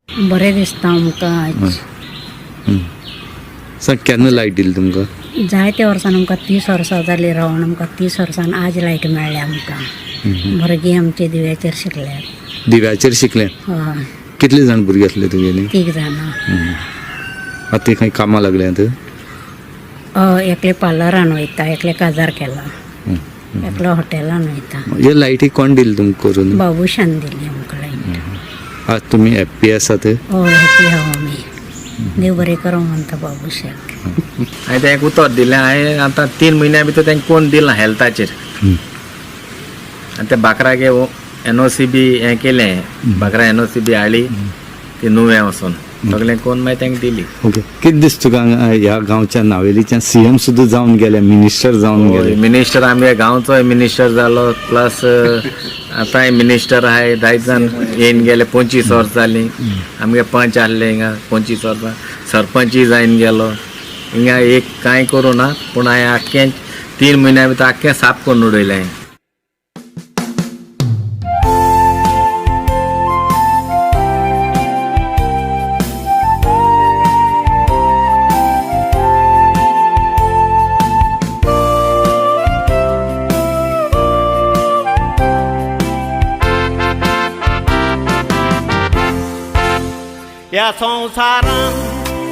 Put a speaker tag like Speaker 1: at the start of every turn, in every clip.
Speaker 1: बरें दिसता आमकां आज.
Speaker 2: सांग, केन्ना लायट दिली तुमकां?
Speaker 1: जायते वर्सान आमकां, 30 वर्सां जालीं रावन आमकां, 30 वर्सान आज लायट मेळ्ळ्या आमकां. भुरगीं आमची दिव्याचेर शिकल्यात.
Speaker 2: दिव्याचेर शिकले?
Speaker 1: हय.
Speaker 2: कितले जाण भुरगीं आसले तुगेली?
Speaker 1: तीग जाणां.
Speaker 2: आतां ती खंय कामां लागल्यात?
Speaker 1: हय, एकलें पार्लरान वयता, एकलें काजार केलां, एकलो हॉटेलान वयता.
Speaker 2: हे लायटी कोण दिली तुमकां करून?
Speaker 1: बाबूशान दिली आमकां लायट.
Speaker 2: आज तुमी हॅप्पी आसात?
Speaker 1: हय, हॅपी आहा आमी. देव बरें करूं म्हणटा बाबूशाक.
Speaker 3: हांवें तांकां उतर दिलें, हांवें आतां 3 म्हयन्या भितर तांकां कोण दिलां हेल्थाचेर. आनी ते बाकरागे एनओसी बी हें केलें, बाकरा एनओसी बी हाडली ती नुवें वचून सगळें कोण मागीर तांकां दिली.
Speaker 2: ओके, कितें दिसता तुका हांगा ह्या गांवच्या नावेलीच्यान सीएम सुद्दां जावन गेले, मिनिस्टर जावन गेले?
Speaker 3: मिनिस्टर, आमगे गांवचोय मिनिस्टर जालो, प्लस आतांय मिनिस्टर आहाय. जायत जाण येवन गेले, 25 वर्सां जालीं. आमगे पंच आहले हिंगा 25 वर्सां, सरपंचूय जावन गेलो. हिंगा एक कांय करूं ना, पूण हांवें आख्खें 3 म्हयन्या भितर आख्खें साफ करून उडयलें हांवें.
Speaker 4: ह्या संवसारान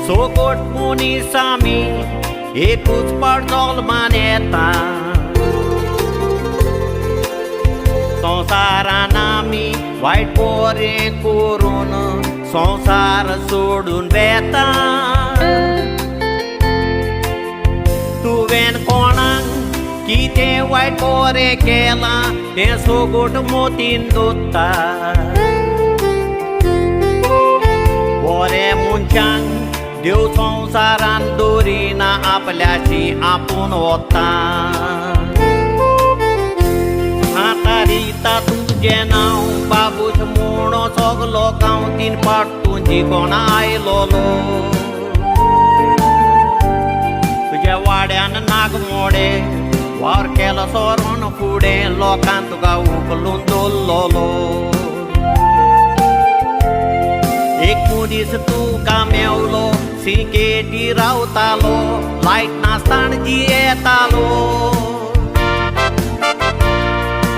Speaker 4: सोगोट मनीस आमी एकूच पावट जल्मान येता. संवसारान आमी वायट बरें करून संवसार सोडून वेता. तुवें कोणाक कितें वायट बरें केलां तें सोगोट मोतीन दोत्ता. बरें मनशांक देव संवसारान दवरिना, आपल्याची आपूण वता. आतां रिता तुजें नांव बाबूश म्हणो सगलो गांव, 3 फावट तुजी कोणा आयलोलो. तुज्या वाड्यान नाग मोडे वावर केलो सोरोन फुडें, लोकान तुका उखलून दवरलोलो. एक मनीस तुका मेवलो, सिकेटी रावतालो, लायट नासतना जियेतालो.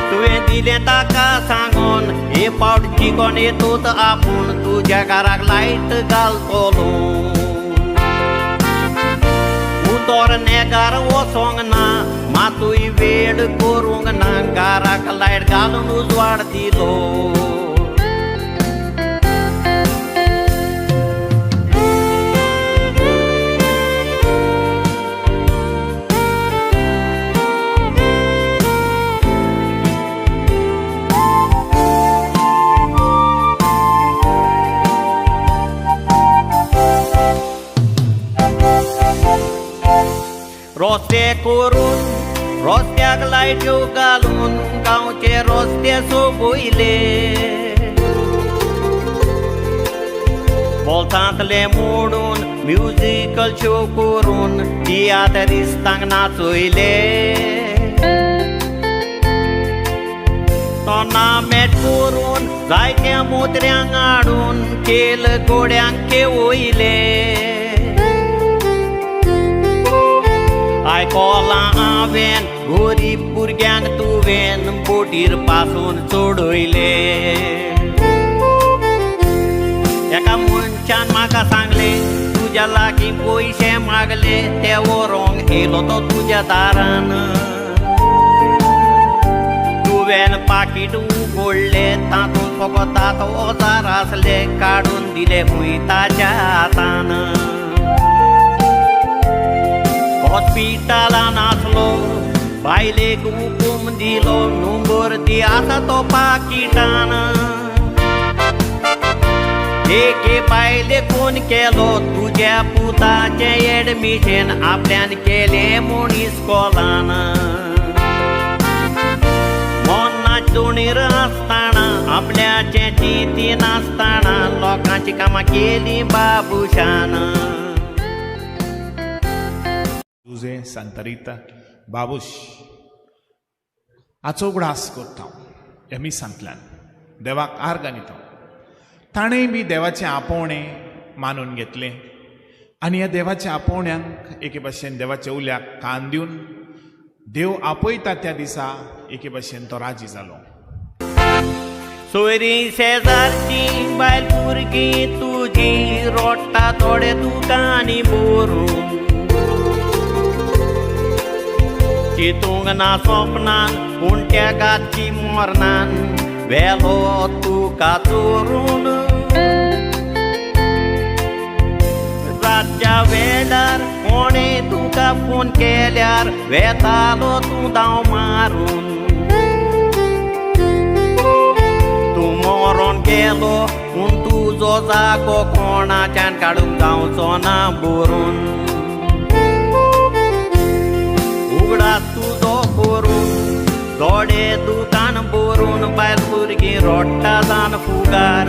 Speaker 4: तुवें दिलें ताका सांगून, हे पावट जिकोन येतूत आपूण तुज्या घराक लायट घालतलो. उतर नेगार वचोंक ना, मातूय वेळ करूंक ना, घराक लायट घालून उजवाड दिलो. रस्ते करून रस्त्याक लायट्यो घालून गांवचे रस्ते सोबयले. बोल्सांतले मोडून म्युजिकल शो करून तियात्रिस्तांक नाचयले. टोर्नामेंट करून जायत्या मोत्र्यांक हाडून खेल गोड्यांक खेवयले. आयकोलां हांवें गरीब भुरग्यांक तुवें बोटीर पासून चडयले. एका मनशान म्हाका सांगलें तुज्या लागीं पयशे मागले ते व्हरोंक येयलो तो तुज्या दारान. तुवें पाकीट उगडलें, तातूंत फकत 10,000 आसले, काडून दिले खूंय ताच्या हातान. हॉस्पिटलान आसलो, बायलेक हुकूम दिलो, नंबर दी आसा तो पाकिटान. एके बायले फोन केलो तुज्या पुताचें एडमिशन आपल्यान केलें म्हूण इस्कोलान. मनाच दोणीर आसतना आपल्याचें चिंती नासतना लोकांची कामां केलीं बाबुशान.
Speaker 5: जुजे सांतारिता बाबूश हाचो उगडास करता ह्या मिसांतल्यान देवाक आर्गां दिता. ताणें बी देवाचें आपोवणें मानून घेतलें आनी ह्या देवाच्या आपोवण्यांक एके भाशेन देवाच्या उल्याक कान दिवन देव आपयता त्या दिसा एके भाशेन तो राजी जालो.
Speaker 4: सोयरी शेजारची बायल भुरगीं तुजी रोडटा थोडे दुकानी बोरून चितूंक ना सोपनान पूण त्या गाची मोरनान वेलो तुका चोरून रातच्या वेळार कोणे तुका फोन केल्यार वेतालो तूं धांव मारून तूं मरोन गेलो पूण तुजो जागो कोणाच्यान काडूंक जावचो ना बोरून उगडास तुजो करून दोडे दुकान बोरून बायल भुरगीं रोडटा जान फुगार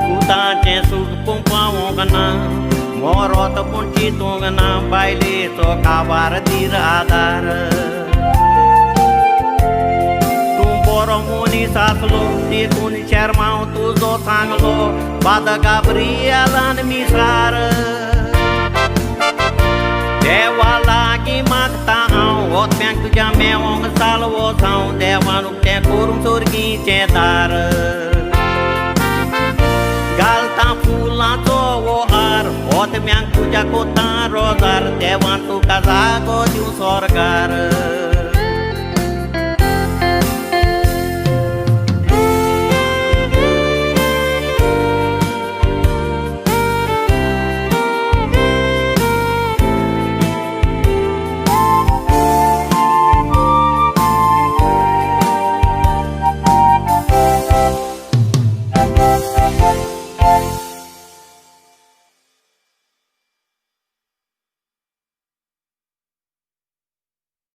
Speaker 4: पुताचें सूख पूण पावोंक ना मोरोत पूण चिंतूंक ना बायलेचो काबार धीर आदार तूं बरो मनीस आसलो देखून शेरमांव तुजो सांगलो बाद गाब्रियलान मिसार देवा लागीं मागता हांव ओत्म्याक तुज्या मेवोंक सालवो जावं देवान उक्तें करूंक सोर्गीचें दार घालता फुलांचो हो हार ओत्म्याक तुज्या कोतां रोजार देवान तुका जागो दिवं सोर्गार.